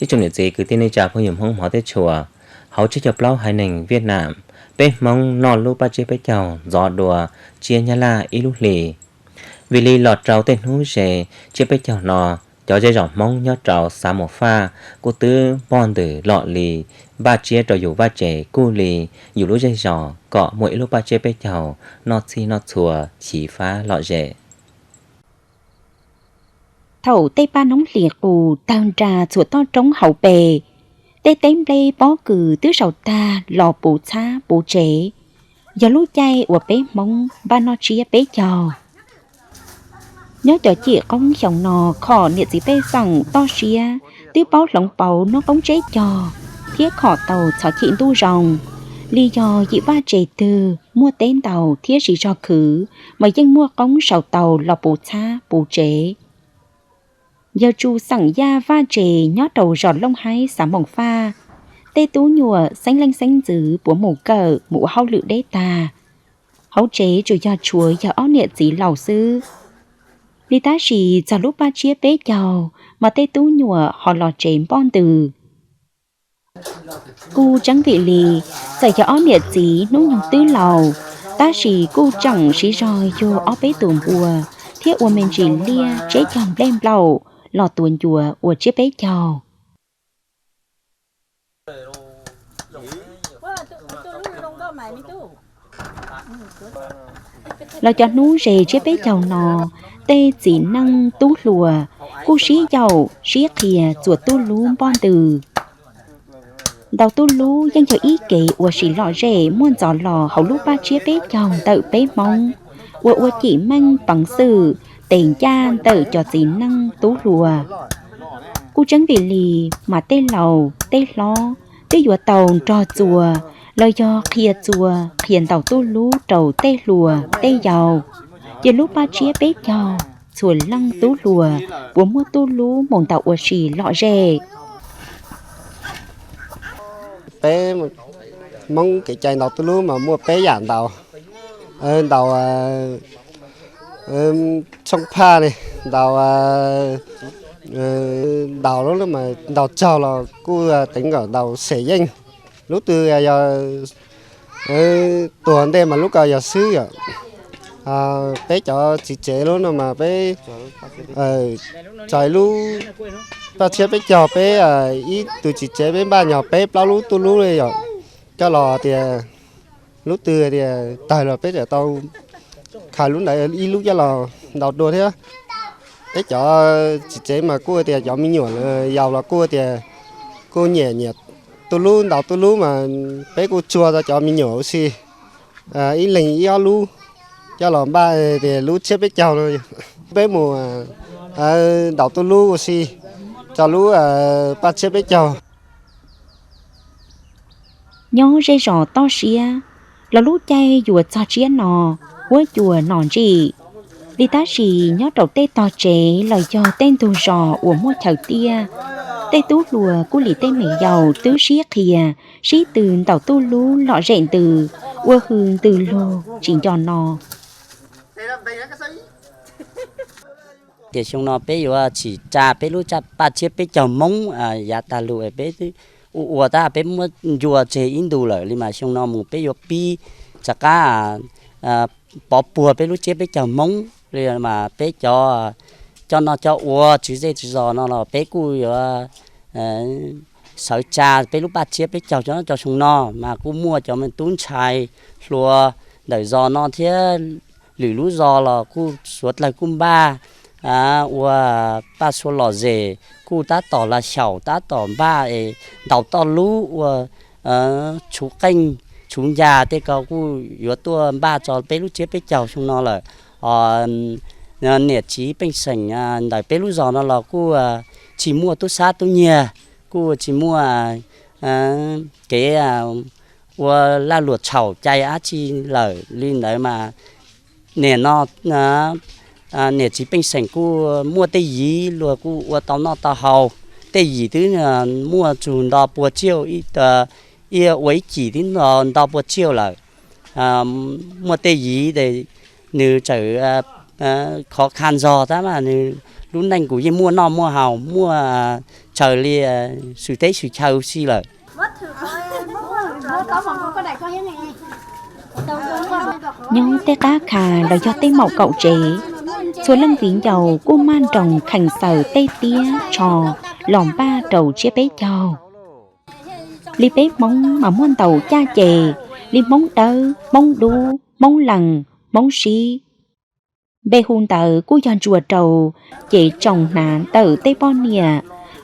Ib tsoom niam txiv kwv tij neej tsa phooj ywg Hmoob hmov thiab tshua, hauv tsib caug plaub haiv neeg Viaj Nam, peb Hmoob noj lub paj tsiab peb caug ntxov dua tsiab Nyab Laj ib lub hli. Vim li los rau tej hnub ze tsiab peb caug no, cov zej zos Hmoob nyob rau xav Mus Faj kuj twb npoj ntws lom li, npaj tsiab rau yus vaj tsev kuj li yus lub zej zos kom muaj ib lub paj tsiab peb caug noj txhij noj txhua chiv fab lom zem. Thaum tej paj noob hlis qus tawg nra txhua toj roob hauv pes, tej teb nplej pob kws twb zaum tag los puv txhab puv tsev, yog lub caij uas peb Hmoob npaj noj tsiab peb caug. Nyob cov cim qoob xyoo no, khom niam txiv pej xeem toj siab twb paub hloov pauv noj qoob tseb cog thiab khom tau txhov chim ntuj zoo, li yog yim vaj tsev twg muaj teb ntaus thiab siv zog khwv mas yeej muaj qoob sau tau los puv txhab puv tsev. Yawg Tsu xeem Yaj vaj tsev nyob rau zos Looj Haib xav Moos Faj, tej tub nyuam xeeb leej xeeb ntxwv puav mus kawm mus ua hauj lwm deb tag. Hauv tsev tsuas yog tshuav yawg ob niam txiv laus xwb. Li tab sis txog lub paj tsiab peb caug mas tej tub nyuam ho los tsev npoj ntws. Kuj tseeb vim li, txawm yog ob niam txiv hnub nyoog twb laus, tab sis kuj tseem siv zog yug ob peb tus npua thiab ua me ntsis liaj tseb caug nplej nplaum los tuav ncuav ua tsiab peb caug. Los cov hnub ze tsiab peb caug no, tej txiv neej tub hluas kuj sib yaum sib qhia txuas tub lub npoj ntws. Ntaus tub lub yeej yog ib kev ua si lom zem muaj ntxov los hauv lub paj tsiab peb caug ntawm peb Hmoob, uas ua cim meej peev xwm tes ncaj ntawm cov txiv neej tub hluas. Kuj tseeb vim li mas tej laus tej hlob twb yuav tau nrog txuas los yog qhia txuas qhia ntaus tub lub rau tej hluas tej yau, ces lub paj tsiab peb caug txhua leej tub hluas puas muaj tub lub mus ntaus ua si lom zem. Peb Hmoob kev cai ntaus tub lub mas muaj peb yam ntaus, ntaus tshoob phaj ne, ntaus, ntaus lub, ntaus tsaug los kuj teev kom ntaus xem yeej. Lub twg yog tuag ntej mas lub ko yog xwb yom. Peb cov txiv tsev lub no mas peb txais lub paj tsiab peb caug, peb ib tug txiv tsev peb npaj nyog peb plaub lub tub lub li yom, coj los tias lub twg tias tawg los peb tseem tau khaws lub ntawd ib lub coj los ntaus dua thiab. Peb cov txiv tsev mas kuj tias cov me nyuam yaus los kuj tias kuj nyiam nyiam tub lub ntaus tub lub mas peb kuj tsuag rau cov me nyuam ua si ib leeg ib ob lub coj los npaj tias lub tsiab peb caug no peb mus ntaus tub lub ua si rau lub paj tsiab peb caug. Nyob zej zos toj siab los lub caij yuav txog tsiab no huab cua nom ntsim li, tab sis nyob rau tej tog tsev los yog tej ntug zos uas muaj chaw tiaj, tej tub hluas kuj li tej me yaus twb sib qhia sib tw ntaus tub lub lom zem ntws, ua hws ntws lug tsis nco no. Tias xyoo no peb yuav tsim tsa peb lub paj tsiab peb caug Hmoob yav tag lug peb ua ua tab peb muab ncua tseg ib ntus lawm li mas xyoo no mus peb yuav pib rov qab pov puag peb lub tsiab peb caug Hmoob li mas peb cov coj noj coj ua tswv zej tswv zos no los peb kuj yuav sawv tsa peb lub paj tsiab peb caug cov noj cov xyoo no mas kuj muaj cov me tub ntxhais hluas ntawm zos no thiab lwm lub zos los kuj suav dlawg kuj npaj ua paj xua lom zem, kuj tab tom la xyaum tab tom npaj es ntaus toj lub ua tshuv qeej tshuv ncas tej ko kuj yuav tuaj npaj tso peb lub tsiab peb caug xyoo no lawm. Niam txiv pej xeem ntawm peb lub zos no los kuj tsis muaj tub sab tub nyiag, kuj tsis muaj kev ua laj luam txhaum cai dab tsi lawm li ntawd mas nim no niam txiv pej xeem kuj muaj tej yiv luag kuj ua tau noj tau haus, tej yim twb muaj tsug nto pua tsiaum, ib ua ib cim twb nto pua tsiaum lawm. Muaj tej yiv es nws txawm khov kha ntxog tab mas nws lub neej kuj yeej muaj noj muaj haus, muaj Tsaws li swm teb swm chaw si lawm. Nyob tej qab kha los yog tej maum kaum tsev, txhua leej viv ncaus kuj maj nroos kheem xaws tej tiab tsho los npaj rau tsiab peb caug. Li peb Hmoob mas muaj ntau caj ces, li Hmoob Dawb, Hmoob Dub, Hmoob Lees, Hmoob Sib. Npe hu ntawd kuj yog ntsuas rau cev tsoos hnav ntawm tej poj niam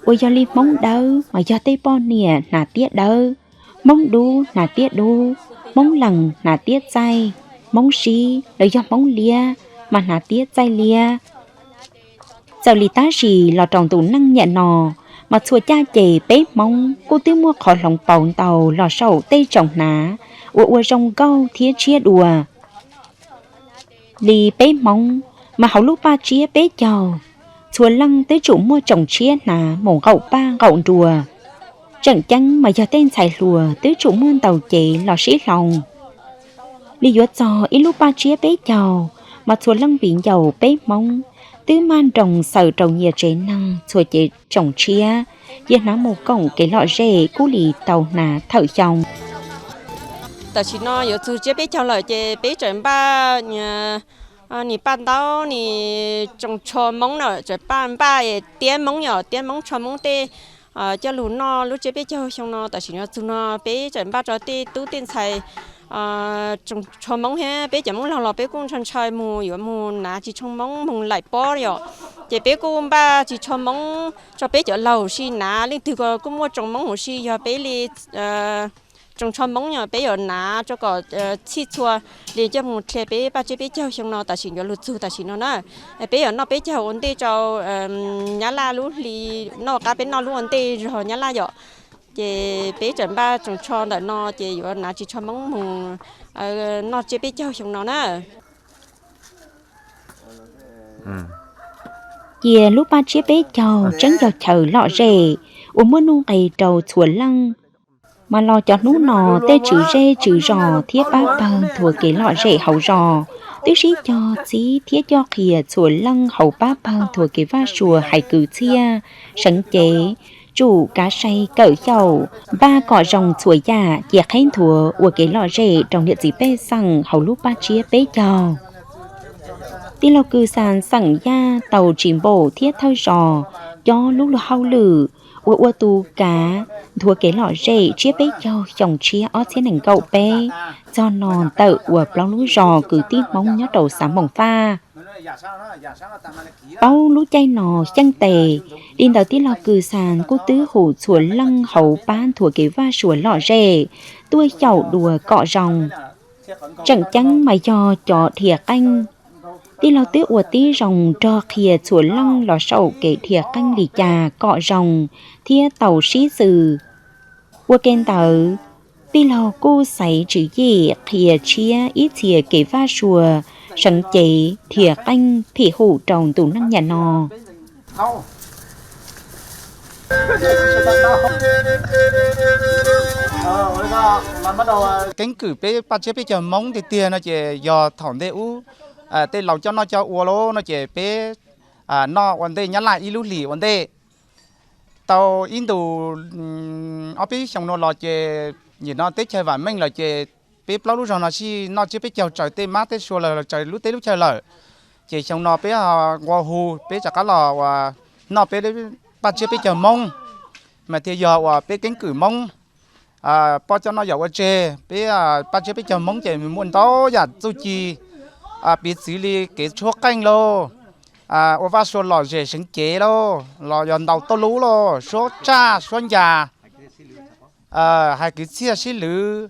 uas yog li Hmoob Dawb mas yog tej poj niam hnav tiab dawb, Hmoob Dub hnav tiab dub, Hmoob Lees hnav tiab txaij, Hmoob Sib los yog Hmoob Liab mas hnav tiab txaij liab. Txawm li tab sis los rau ntu neej niam no, mas txhua caj ces peb Hmoob kuj twb muaj qhov hloov pauv ntau los saum tej tsoos hnav uas ua zoo nkauj thiab tshiab dua. Li peb Hmoob, mas hauv lub paj tsiab peb caug, txhua leej twb tsum muaj tsoos tshiab hnav mus nqaum paj nqaum nruas. Tseem ceeb mas yog tej ntxhais hluas twb tsum muaj ntau cev los sib hloov. Li yuav txog ib lub paj tsiab peb caug, mas txhua leej viv ncaus peb Hmoob twb maj nroos xaws rau nyias tsev neeg txhua cev tsoos tshiab, cia hnav mus koom kev lom zem kuj li tau hnav thawm xyoo. Tam sim no yuav txug tsiab peb caug lawm ces peb tseem npaj nim paj ntaub nim tsoos tsho Hmoob na, tseem npaj tiab Hmoob yom, tiab Hmoob tsho Hmoob tej coj lug noj lub tsiab peb caug xyoo no. Tam sim no txug no peb tseem npaj rau tej tub tej ntxhais tsoos tsho Hmoob thiab peb cov Hmoob laug los peb kuj ntshai ntshai mus yuav mus hnav tsis tsho Hmoob mus laim pob yom, ces peb kuj npaj tsis tsho Hmoob tso peb cov laug si hnav, leej twg kuj muaj tsoos Hmoob huv si yog peb li tsoos tsho Hmoob yog peb yuav hnav tso kom txhij txhua li coj mus dhia peb paj tsiab peb caug xyoo no tam sim yuav lug txug tam sim no na. Peb yuav noj peb caug ua ntej rau Nyab Laj lub hli, noj qab peb noj lub ua ntej zog Nyab Laj yom. Ces peb tseem npaj tsoos tsho ntawm no ces yuav hnav tsis tsho Hmoob mus noj tsiab peb caug xyoo no na. Cia lub paj tsiab peb caug tseeb yog chaw lom zem uas muaj nuj nqis rau txhua leej. Mas los cov hnub no tej tswv zej tswv zos thiab pab pawg nthuav kev lom zem hauv zos twb sib cog txib thiab coj qhia txhua leej hauv pab pawg nthuav kev vaj sua hais kwv txhiaj, seev cev, tsum kav sai kawm xyaum, npaj kom zoo txhua yam cia qheb nthuav ua kev lom zem rau niam txiv pej xeem hauv lub paj tsiab peb caug. Tij laug Kws Xas xeem Yaj tau tsis npaum thiab thawj zos cob lub luag hauj lwm uas ua tus kav nthuav kev lom zem tsiab peb caug xyoo tshiab ob txhiab nees nkaum peb txog no ntawm uas plaub lub zos kwv tij Hmoob nyob rau xav Moos Faj. Paub lub caij no xyeej tes, li ntawd tij laug Kws Xas kuj twb hu txhua leej hauv pab nthuav kev vaj sua lom zem tuaj xyaum dua kom zoo. Tseem ceeb mas yog cov dhia qeej, tij laug twb ua tib zoo nrog qhia txhua leej los saum kev dhia qeej li cas kom zoo thiab tau sib xws. Ua ke ntawd, tij laug kuj xaiv tswv yim qhia tshiab ib txhia kev vaj sua, seev cev, dhia qeej phim hum rau ntu neej niam no. Keeb kwm peb paj tsiab peb caug Hmoob tiag tiag no ces yog thaum ntej ub tej laus coj noj coj ua lauj no ces peb noj ua ntej Nyab Laj ib lub hlis ua ntej. Tau ib ntus ob peb xyoo no los ces nim no teb chaws vam meej lawm ces peb plaub lub zog no sij noj tsiab peb caug tsaws tej mab tej sua lawm, tsaws lub teb lub chaw lawm. Ces xyoo no peb nqua hu peb rov qab los uas noj peb paj tsiab peb caug Hmoob, mas thiaj yog uas peb keeb kwm Hmoob poj coj noj yom ua tseg. Peb paj tsiab peb caug Hmoob ces muaj ntau yam txuj ci piv txwv li kev tshuab qeej lauj, ua vaj sua lom zem seev cev lauj, los yog ntaus tauj lub lauj, suab tsaj suab ncas, hais kwv txhiaj sib lwv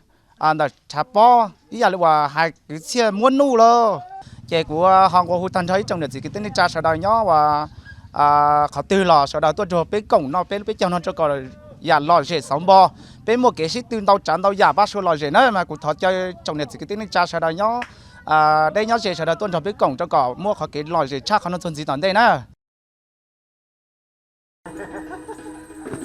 ntawm tshav pob ib yam li uas hais kwv txhiaj muab nuj lauj. Ces kuv ho nqua hu tag nrho ib tsoom niam txiv kwv tij neej tsa sawv daws nyob uas qhov twg los sawv daws tuaj nrog peb koom noj peb lub peb caug no rau kom yam lom zem xauv npo. Peb muaj kev sib tw ntau tsav ntau yam vaj sua lom zem na, mas kuv thov caw tsoom niam txiv kwv tij neej tsa sawv daws nyob deb nyob ze sawv daws tuaj nrog peb koom rau kom muaj qhov kev lom zem tshaj qhov no txuas ntxiv tom ntej na.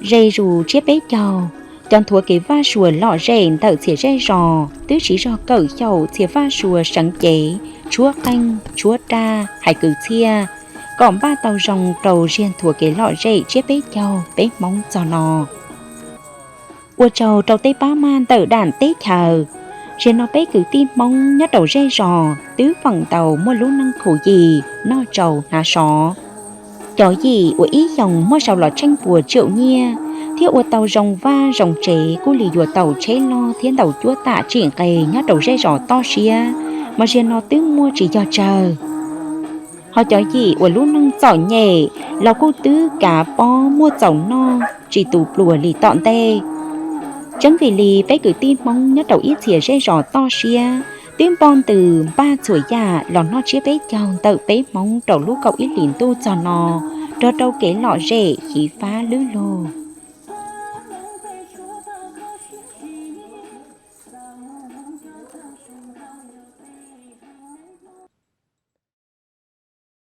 Ze zus tsiab peb caug, cov nthuav kev vaj sua lom zem ntawm txhia zej zos twb siv zog kawm xyaum txhia vaj sua seev cev, tshuab qeej, tshuab raj, hais kwv txhiaj, kom npaj tau zoo rau ziag nthuav kev lom zem tsiab peb caug peb Hmoob txog no. Ua tsaug rau tej pab maj ntawm dam teb chaws, ziag no peb kwv tij Hmoob nyob rau zej zos twb feem ntau muaj lub neej khuv yim noj tsau hnav sov. Cov yim uas ib xyoos muaj sau los tsheej puas tsaum nyiaj thiab ua tau zoo vaj zoo tsev kuj li yuav tau tsheb loj thiab ntaus cuab tam tsim nqe nyob rau zej zos toj siab, mas ziag no twb muaj tsis yog tsawg. Ho cov yim uas lub neej txom nyem los kuj twb kav pob muaj txaus noj tsis tu pluas li tom ntej. Tseeb vim li peb kwv tij Hmoob nyob rau ib txhia zej zos toj siab twb npoj ntws npaj txhua yam los noj tsiab peb caug ntawm peb Hmoob rau lub kaum ib hlis ntuj txog no, nrog rau kev lom zem xyiv fab lwb lug.